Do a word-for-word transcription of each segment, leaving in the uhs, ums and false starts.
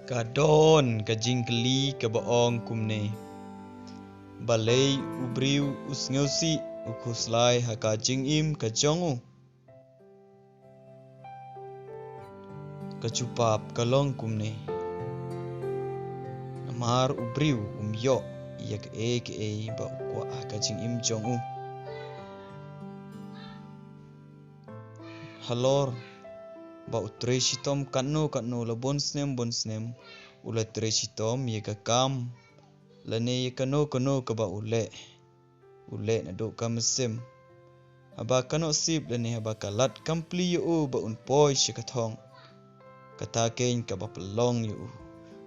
Ka don ka jingkylli kaba ong kumne: Balei u briew u sngewsih, u khuslai ha ka jingim ka jong u? Ka jubab ka long kumne: Namar u briew um ïoh ïa kaei kaei ba u kwah ha ka jingim jong u. Halor ba u trei shitom katno katno, la bun snem bun snem, u la trei shitom ïa ka kam lane ïa kano kano kaba u leh. U leh naduh ka mynsiem. Haba ka nohsip lane haba ka lad kam plie ïa u ba un poi sha ka thong, kata keiñ kaba pynlong ïa u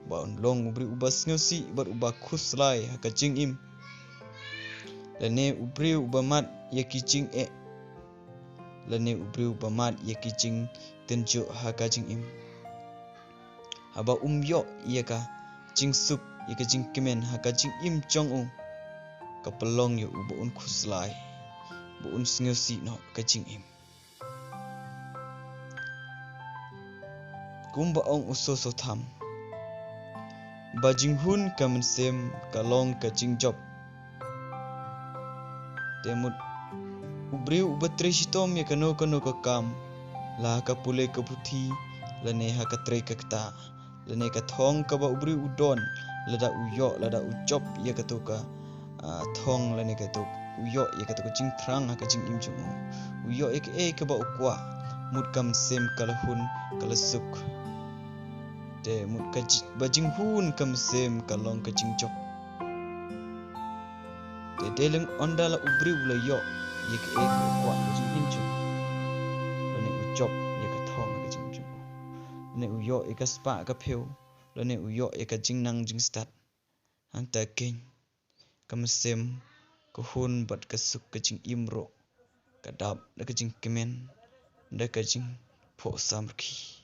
ba un long u briew uba sngewsih bad uba khuslai ha ka jingim. Lane u briew uba mad ïa ki jingeh, lane u briew uba mad ïa ki jingtynjuh ha ka jingim. Haba um ïoh ïa ka jingsuk, ïa ka jingkmen ha ka jingim jong u, ka pynlong ïa u ba un khuslai, ba un sngewsih noh ka jingim. Kumba ong u Soso Tham: Ba jinghun ka mynsiem ka long ka jingjop. Te mut u briew uba trei shitom ïa kano kano ka kam, la ha ka pule ka puthi, lane ha ka trei ka ktah, lane ka thong kaba u briew u don, lada u ïoh, lada u jop ïa kato ka, ah, thong lane kato, u ïoh ïa kato ka jingthrang ha ka jingim jong u. U ïoh ïa kaei kaba u kwah, mut ka mynsiem ka la hun, ka la suk. Te mut ka ji-, ba jinghun ka mynsiem ka long ka jingjop. Te dei leng ynda la u briew u la ïoh ïa kaei kaba u kwah ha ka jingim jong u, lane u jop ïa ka thong ha ka jingim jong u, lane u ïoh ïa ka spah ka phew, lane u ïoh ïa ka jingnang jingstad, hangta keiñ ka mynsiem ka hun bad ka suk ka jingim ruh ka dap da ka jingkmen, da ka jingphohsam rkhie.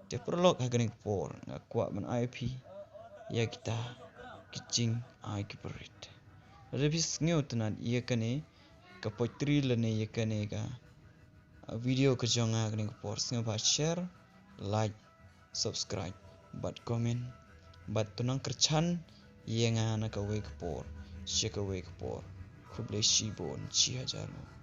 Te paralok, ha kane ka por nga kwah ban ai ïa phi ïa kita ki jingai ki barit. Lada phi sngewtynnad ïa kane ka poetry lane ïa kane ka, ah, video ka jong nga ha kane ka por, sngewbha share, like, subscribe bad comment bad to nang kyrchan ïa nga na kawei ka por sha kawei ka por. Khublei shibun, shi hajar nguh.